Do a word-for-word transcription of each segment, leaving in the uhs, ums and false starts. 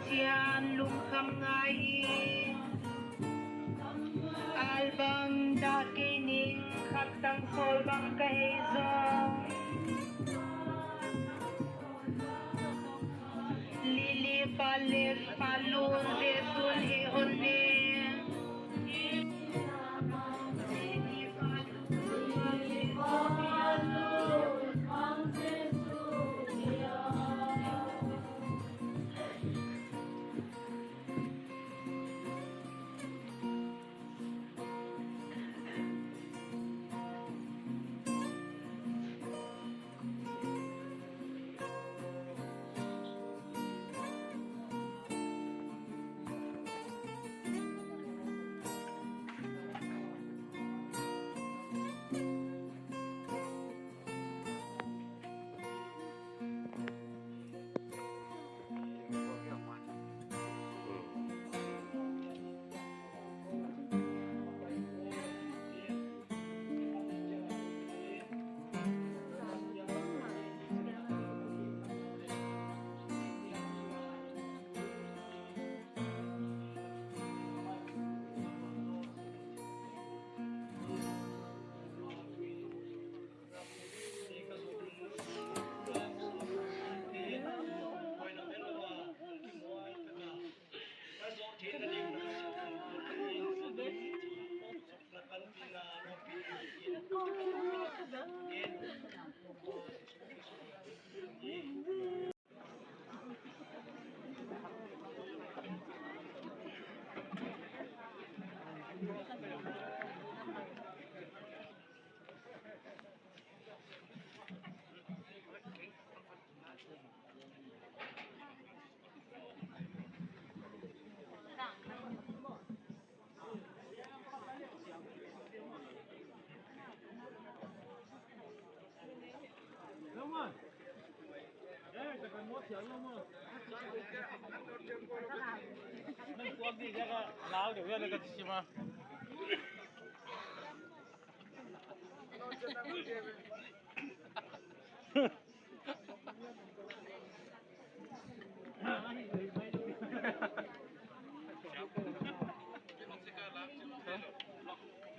Chian lungkham ngai hi. Album dah kei ning, khat tang sawl bang ka hei zaw. Lily Palace Palun Jesun hi hon ne.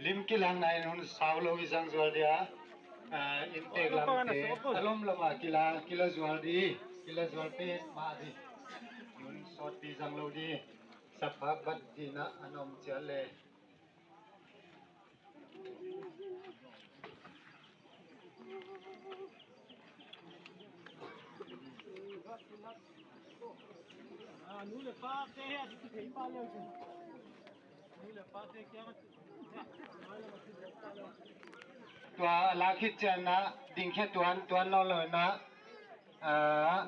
Lim kilang nai in hun sau lou i zang zual dia. Ah, inntek lam te, a lom lam a kila, kila zual di, kila zual petmah di. Hun sawt di zang lou di. Sap bat di na a nom chiat le. Tua la khit chiang a ding khe tuan, tuan lou lou na, ah,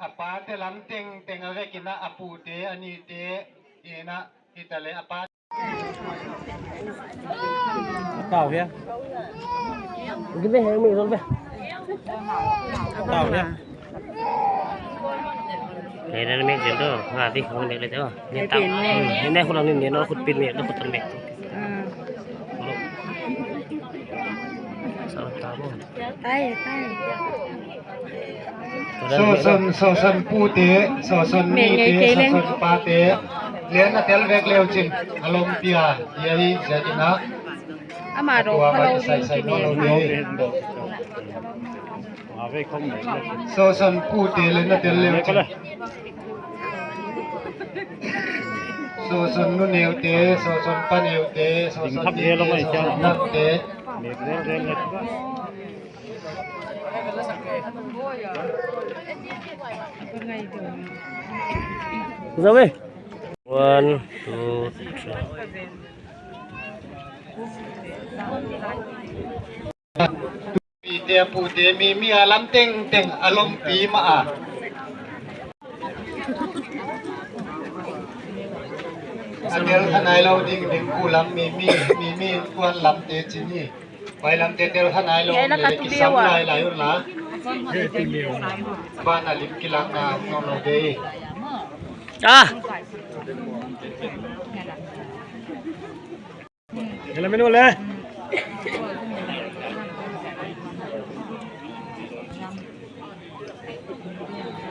a pate lam tengteng a vek in a, a pute, a nite, in a, hitaleh a pa. Tau hia. Gini heng mi zol be. Tau hia. Hei, nan mek zel tu. Nga ti khong mek le tu. Ni tau. Ni ne khulang ni ne no khut pin mek, no khut tan mek. Sa tau mo. Tai, tai. Sawson, sawson pute, sawson nite, sawson pate, len a tel vek leu chin, a lompi a, hiai hi ziak in a, ama rong tua kha lou sai sai ding lou lou kine. Sawson pute len a tel leu chin. Sawson nu neute, sawson pa neute, sawson nite, sawson nate. Zau e. One, two, three. Pite pute mi, mi a lam tengteng a lompi mah a. A tel kha nai lou ding ding ku lam mi, mi, mi, mi kuan lam te chin hi. Pai lam te tel kha nai lou le kisam lai lai un la. Ban a lim kilang na no no de. Ah. Hela menu le.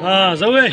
Ah, zau e.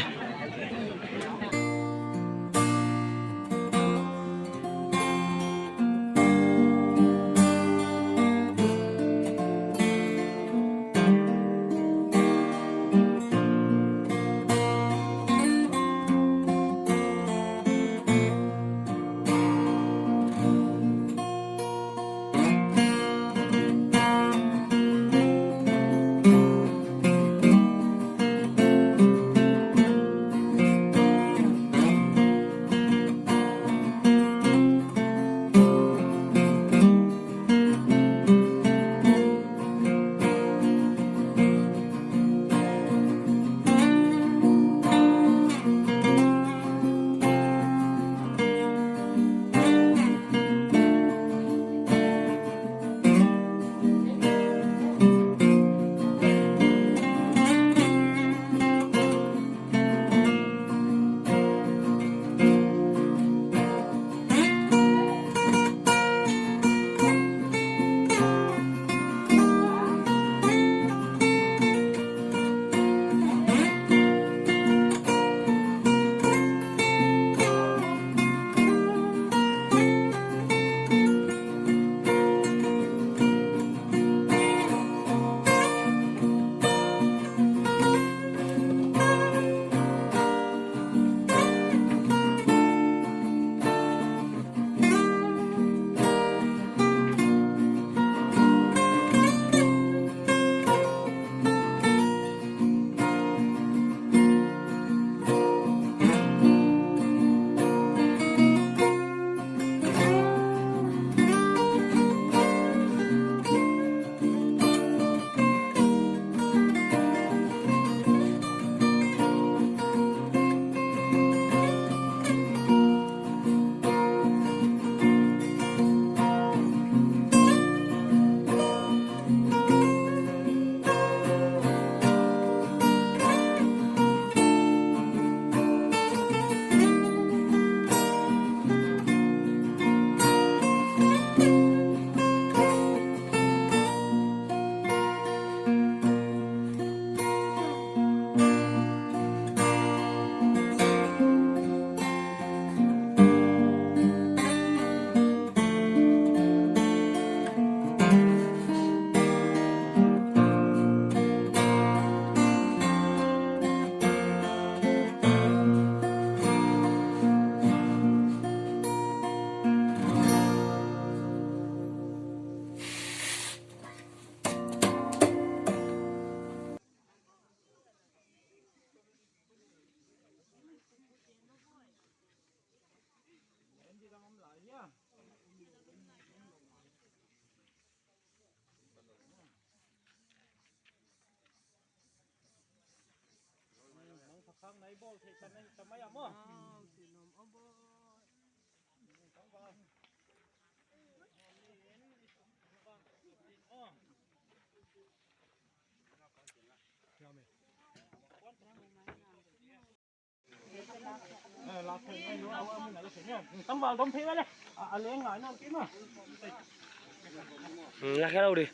Hmm, la khe lau di.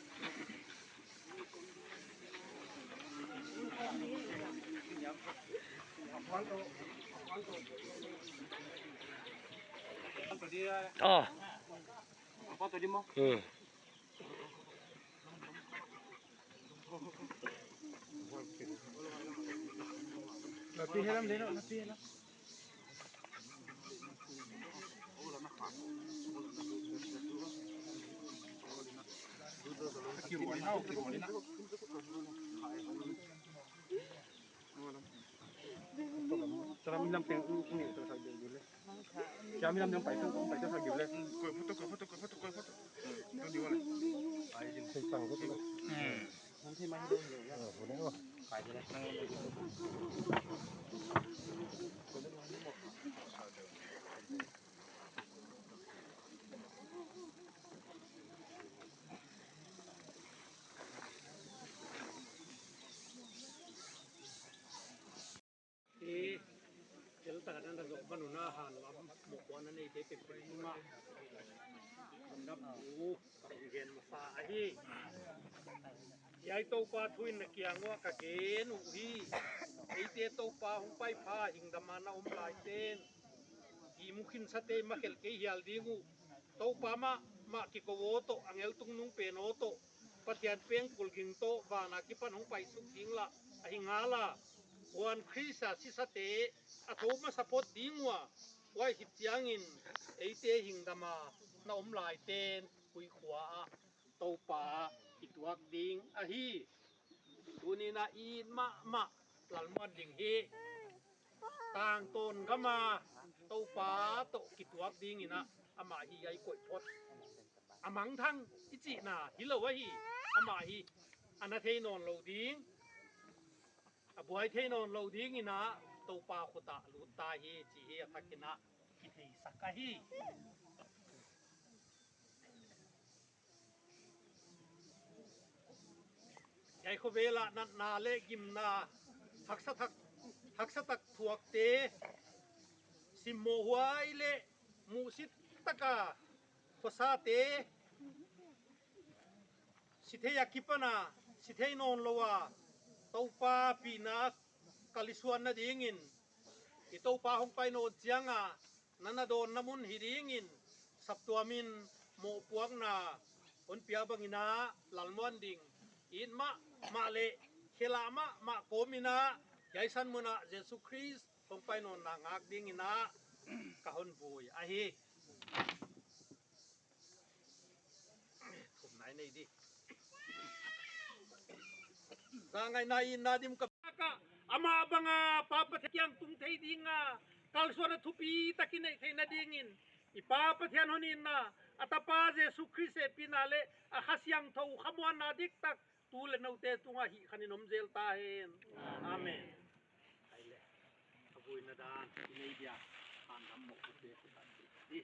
Oh. Hmm. Hi, tel taka nan zoh man un a, han lam mohpuakna neite pen pen ma. Kan dam u, kan gen masa ahi. Hiai Toupa thu in na kiang uah ka gen uhi. Eite Toupa hong paipha hing dama na om laiten, i mukhinsate ma khelh kei hial ding uh. Toupa mahmah kikou aw toh, angel tungnungpen aw toh, Pathian pengkul ging toh, van akipan hong paisuk ding lah ahi ngala. Huan Khrist a sisate a thou masa phot ding ua, huai khit chiangin eite hing dama na om laiten huih khua ah Toupa kituak ding ahi. Tuni'n a it mahmah Lalmuan ding hi. Tangtawn gama Toupa toh kituak dingin a, amah hi ai koih phot. A mangthang i chihna hilou ahi. Amah hi a na thei nawnlou ding, a buai thei nawnlou dingin a, Toupa khut ah lut ta hi chih hi a thakin a kitheisak ahi. Hiai khovel ah natna leh gimna, haksa tak, haksa tak thuakte, simmawhhuai leh muhsit taka khosate, sithei akipan a, sithei nawnlou a, Toupa pina kalsuanna dingin, i Toupa hong pai nawn chiang a, na na dawnna mun hi dingin, saptuamin mohpuakna hon pia bangin a, Lalmuan ding it mahmah leh khelh mahmah kawmin a, hiai san mun ah Jesu Khrist hong pai nawnna ngak dingin a, ka hon bui ahi. Thumna i nei di. Zangaihna i na dim ka, ka, amah banga Pa Pathian kiang tung thei dinga, kalsuanna thupi tak i neih theihna dingin, i Pa Pathian hon itna, a Tapa Jesu Khrist hehpihna leh a Kha Siangthou khamuanna diktak tu leh noute tungah hihkhanin om zel ta hen. Amen. Amen. Ai leh, a buaina dan i nei dia, han lam mohpuakte khut ah di.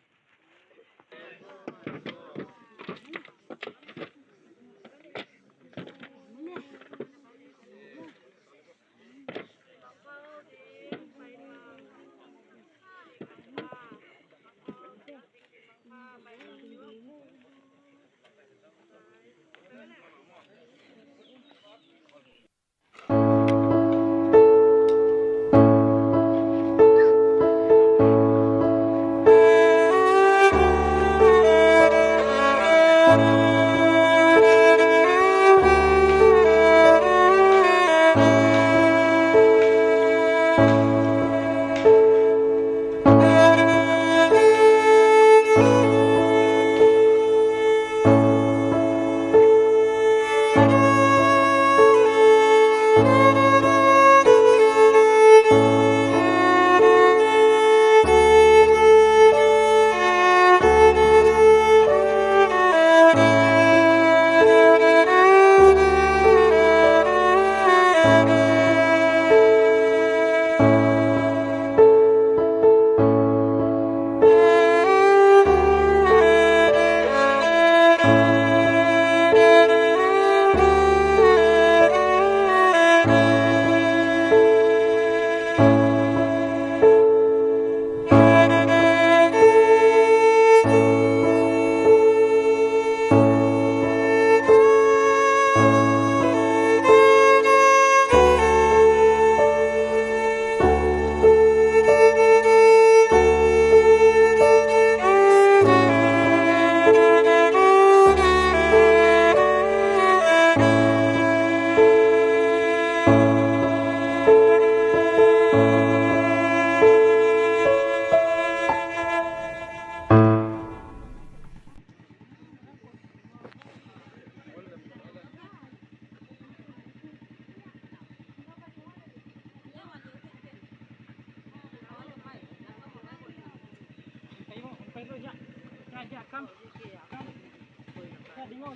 Come. Come.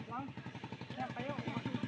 Come.